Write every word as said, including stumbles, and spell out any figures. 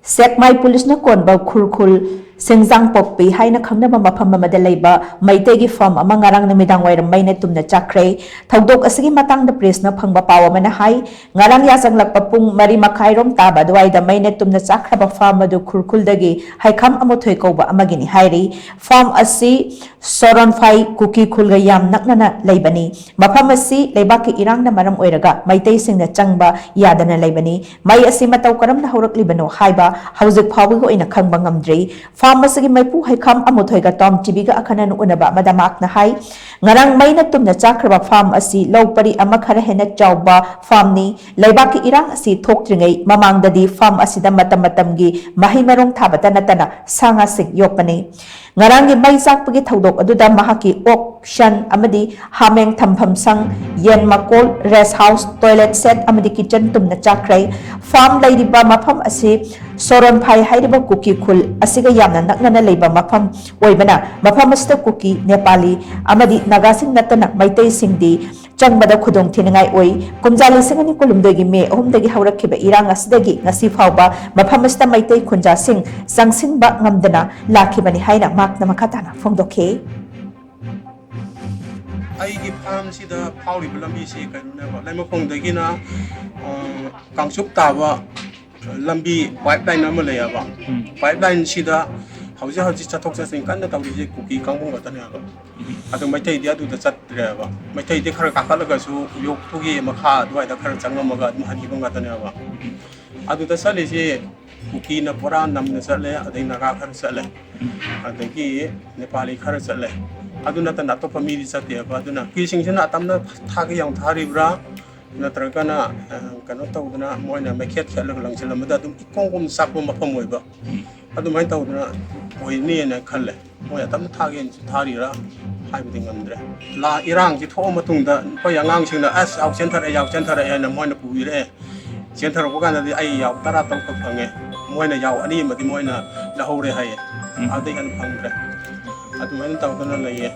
ꯁꯦꯛꯃꯥꯏ ꯄꯨꯂꯤꯁꯅ ꯀꯣꯟꯕ ꯈꯨꯔꯈꯨꯜ ꯁꯤꯡꯖꯥꯡꯄꯣꯛꯄꯤ ꯍꯥꯏꯅ ꯈꯪꯅꯕ ꯃꯐꯝ ꯑꯃꯗ ꯂꯩꯕ ꯃꯩꯇꯩꯒꯤ ꯐꯥꯔꯝ ꯑꯃ ꯉꯔꯥꯡ ꯅꯨꯃꯤꯗꯥꯡ ꯋꯥꯏꯔꯝ ꯃꯩꯅ ꯇꯨꯝꯅ ꯆꯥꯛꯈ꯭ꯔꯦ꯫ ꯊꯧꯗꯣꯛ ꯑꯁꯤꯒꯤ ꯃꯇꯥꯡꯗ ꯄ꯭ꯔꯦꯁꯅ ꯐꯪꯕ ꯄꯥꯎ ꯑꯃꯅ ꯍꯥꯏ, ꯉꯔꯥꯡ ꯌꯥꯆꯪꯂꯛꯄ ꯄꯨꯡ ꯃꯔꯤ ꯃꯈꯥꯏꯔꯣꯝ ꯇꯥꯕ ꯑꯗꯨꯋꯥꯏꯗ ꯃꯩꯅ ꯇꯨꯝꯅ ꯆꯥꯛꯈ꯭ꯔꯕ ꯐꯥꯔꯝ ꯑꯗꯨ ꯈꯨꯔꯈꯨꯜꯗꯒꯤ ꯍꯩꯈꯥꯝ ꯑꯃꯨꯊꯣꯏ ꯀꯧꯕ ꯑꯃꯒꯤꯅꯤ ꯍꯥꯏꯔꯤ꯫ ꯐꯥꯔꯝ ꯑꯁꯤ ꯁꯣꯔꯣꯟꯐꯥꯏ ꯀꯨꯀꯤ ꯈꯨꯜꯒ ꯌꯥꯝ ꯅꯛꯅꯅ ꯂꯩꯕꯅꯤ꯫ ꯃꯐꯝ ꯑꯁꯤ ꯂꯩꯕꯥꯛꯀꯤ ꯏꯔꯥꯡꯅ ꯃꯔꯝ ꯑꯣꯏꯔꯒ ꯃꯩꯇꯩꯁꯤꯡꯅ ꯆꯪꯕ ꯌꯥꯗꯅ ꯂꯩꯕꯅꯤ꯫ ꯃꯩ ꯑꯁꯤ ꯃꯇꯧ ꯀꯔꯝꯅ ꯍꯧꯔꯛꯂꯤꯕꯅꯣ ꯍꯥꯏꯕ ꯍꯧꯖꯤꯛ ꯐꯥꯎꯕꯒꯤ ꯑꯣꯏꯅ ꯈꯪꯕ ꯉꯝꯗ꯭ꯔꯤ꯫ ꯐꯥꯔꯝ ꯑꯁꯤꯒꯤ ꯃꯩꯄꯨ ꯍꯩꯈꯥꯝ ꯑꯃꯨꯊꯣꯏꯒ ꯇꯣꯝ ꯇꯤꯚꯤꯒ ꯑꯈꯟꯅꯅ ꯎꯅꯕ ꯑꯃꯗ ꯃꯍꯥꯛꯅ ꯍꯥꯏ, ꯉꯔꯥꯡ ꯃꯩꯅ ꯇꯨꯝꯅ ꯆꯥꯛꯈ꯭ꯔꯕ ꯐꯥꯔꯝ ꯑꯁꯤ ꯂꯧ ꯄꯔꯤ ꯑꯃ ꯈꯔ ꯍꯦꯟꯅ ꯆꯥꯎꯕ ꯐꯥꯔꯝꯅꯤ꯫ ꯂꯩꯕꯥꯛꯀꯤ ꯏꯔꯥꯡ ꯑꯁꯤ ꯊꯣꯛꯇ꯭ꯔꯤꯉꯩ ꯃꯃꯥꯡꯗꯗꯤ ꯐꯥꯔꯝ ꯑꯁꯤꯗ ꯃꯇꯝ ꯃꯇꯝꯒꯤ ꯃꯍꯩ ꯃꯔꯣꯡ ꯊꯥꯕꯇ ꯅꯠꯇꯅ ꯁꯥ ꯉꯥꯁꯤꯡ ꯌꯣꯛꯄꯅꯤ꯫ ꯉꯔꯥꯡꯒꯤ ꯃꯩ ꯆꯥꯛꯄꯒꯤ ꯊꯧꯗꯣꯛ ꯑꯗꯨꯗ ꯃꯍꯥꯛꯀꯤ ꯑꯣꯛ, ꯁꯟ ꯑꯃꯗꯤ ꯍꯥꯃꯦꯡ ꯊꯝꯐꯝ ꯁꯪ, ꯌꯦꯟ ꯃꯀꯣꯜ, ꯔꯦꯁ ꯍꯥꯎꯁ, ꯇꯣꯏꯂꯦꯠ ꯁꯦꯠ ꯑꯃꯗꯤ ꯀꯤꯆꯟ ꯇꯨꯝꯅ ꯆꯥꯛꯈ꯭ꯔꯦ꯫ ꯐꯥꯔꯝ ꯂꯩꯔꯤꯕ ꯃꯐꯝ ꯑꯁꯤ ꯁꯣꯔꯣꯟꯐꯥꯏ ꯍꯥꯏꯔꯤꯕ ꯀꯨꯀꯤ ꯈꯨꯜ ꯑꯁꯤꯒ ꯌꯥꯝꯅ ꯅꯛꯅꯅ ꯂꯩꯕ ꯃꯐꯝ ꯑꯣꯏꯕꯅ, ꯃꯐꯝ ꯑꯁꯤꯗ ꯀꯨꯀꯤ, ꯅꯦꯄꯥꯂꯤ ꯑꯃꯗꯤ ꯅꯥꯒꯥꯁꯤꯡ ꯅꯠꯇꯅ ꯃꯩꯇꯩꯁꯤꯡꯗꯤ ꯆꯪꯕꯗ ꯈꯨꯗꯣꯡꯊꯤꯅꯤꯡꯉꯥꯏ ꯑꯣꯏ꯫ ꯀꯨꯝꯖꯥ ꯂꯤꯁꯤꯡ ꯑꯅꯤ ꯀꯨꯟꯍꯨꯝꯗꯣꯏꯒꯤ ꯃꯦ ꯑꯍꯨꯝꯗꯒꯤ ꯍꯧꯔꯛꯈꯤꯕ ꯏꯔꯥꯡ ꯑꯁꯤꯗꯒꯤ ꯉꯁꯤ ꯐꯥꯎꯕ ꯃꯐꯝ ꯑꯁꯤꯗ ꯃꯩꯇꯩ ꯈꯨꯟꯖꯥꯁꯤꯡ ꯆꯪꯁꯤꯟꯕ ꯉꯝꯗꯅ ꯂꯥꯛꯈꯤꯕꯅꯤ ꯍꯥꯏꯅ ꯃꯍꯥꯛꯅ ꯃꯈꯥ ꯇꯥꯅ ꯐꯣꯡꯗꯣꯛꯈꯤ꯫ ꯑꯩꯒꯤ ꯐꯥꯔꯝꯁꯤꯗ ꯐꯥꯎꯔꯤꯕ ꯂꯝꯕꯤꯁꯤ ꯀꯩꯅꯣꯅꯦꯕ, ꯂꯩꯃꯈꯣꯡꯗꯒꯤꯅ, ꯑ, ꯀꯥꯡꯆꯨꯞ ꯇꯥꯕ ꯂꯝꯕꯤ ꯄꯥꯏꯞ ꯂꯥꯏꯟ ꯑꯃ ꯂꯩꯌꯦꯕ꯫ ꯎꯝ꯫ ꯄꯥꯏꯞ ꯂꯥꯏꯟꯁꯤꯗ ꯍꯧꯖꯤꯛ ꯍꯧꯖꯤꯛ ꯆꯠꯊꯣꯛ ꯆꯠꯁꯤꯟ ꯀꯟꯅ ꯇꯧꯔꯤꯁꯦ ꯀꯨꯀꯤ ꯀꯥꯡꯕꯨ ꯉꯥꯛꯇꯅꯦꯕ꯫ ꯑꯗꯨ ꯃꯩꯇꯩꯗꯤ ꯑꯗꯨꯗ ꯆꯠꯇ꯭ꯔꯦꯕ꯫ ꯃꯩꯇꯩꯗꯤ ꯈꯔ ꯀꯥꯈꯠꯂꯒꯁꯨ ꯌꯣꯛꯄꯒꯤ ꯃꯈꯥ ꯑꯗꯨꯋꯥꯏꯗ ꯈꯔ ꯆꯪꯉꯝꯃꯒ ꯑꯗꯨꯝ ꯍꯟꯈꯤꯕ ꯉꯥꯛꯇꯅꯦꯕ꯫ ꯑꯗꯨꯗ ꯆꯠꯂꯤꯁꯤ ꯀꯨꯀꯤꯅ ꯄꯨꯔꯥ ꯅꯝꯅ ꯆꯠꯂꯦ, ꯑꯗꯩ ꯅꯥꯒꯥ ꯈꯔ ꯆꯠꯂꯦ, ꯑꯗꯒꯤ ꯅꯦꯄꯥꯂꯤ ꯈꯔ ꯆꯠꯂꯦ꯫ ꯑꯗꯨ ꯅꯠꯇꯅ ꯑꯇꯣꯞꯄ ꯃꯤꯗꯤ ꯆꯠꯇꯦꯕ꯫ ꯑꯗꯨꯅ ꯀꯨꯀꯤꯁꯤꯡꯁꯤꯅ ꯑꯇꯝꯅ ꯊꯥꯒꯤ ꯌꯥꯎꯅ ꯊꯥꯔꯤꯕ꯭ꯔꯥ, ꯅꯠꯇ꯭ꯔꯒꯅ, ꯑ, ꯀꯩꯅꯣ ꯇꯧꯗꯅ ꯃꯣꯏꯅ ꯃꯩꯈꯦꯠ ꯈꯦꯠꯂꯒ ꯂꯪꯁꯤꯜꯂꯝꯕꯗ ꯑꯗꯨꯝ ꯏꯀꯣꯝ ꯀꯣꯝ ꯆꯥꯛꯄ ꯃꯐꯝ ꯑꯣꯏꯕ, ꯑꯗꯨꯃꯥꯏꯅ ꯇꯧꯗꯅ ꯑꯣꯏꯅꯤꯅ ꯈꯜꯂꯦ꯫ ꯃꯣꯏ ꯑꯇꯝꯅ ꯊꯥꯒꯦꯅꯁꯨ ꯊꯥꯔꯤꯔꯥ ꯍꯥꯏꯕꯗꯤ ꯉꯝꯗ꯭ꯔꯦ꯫ ꯂꯥ-, ꯏꯔꯥꯡꯁꯤ ꯊꯣꯛꯑ ꯃꯇꯨꯡꯗ ꯑꯩꯈꯣꯏ ꯑꯉꯥꯡꯁꯤꯡꯅ "ꯑꯁ, ꯌꯥꯎ ꯆꯦꯟꯊꯔꯛꯑꯦ, ꯌꯥꯎ ꯆꯦꯟꯊꯔꯛꯑꯦ" ꯍꯥꯏꯅ ꯃꯣꯏꯅ ꯄꯨꯕꯤꯔꯛꯑꯦ꯫ ꯆꯦꯟꯊꯔꯛꯄ ꯀꯥꯟꯗꯗꯤ ꯑꯩ ꯌꯥꯎ ꯇꯔꯥ ꯇꯔꯨꯛꯇ ꯐꯪꯉꯦ꯫ ꯃꯣꯏꯅ ꯌꯥꯎ ꯑꯅꯤ ꯑꯃꯗꯤ ꯃꯣꯏꯅ ꯂꯧꯍꯧꯔꯦ ꯍꯥꯏꯌꯦ꯫ ꯎꯝ꯫ ꯑꯗꯩ ꯍꯦꯟꯅ ꯐꯪꯗ꯭ꯔꯦ꯫ ꯑꯗꯨꯃꯥꯏꯅ ꯇꯧꯗꯅ ꯂꯩꯌꯦ꯫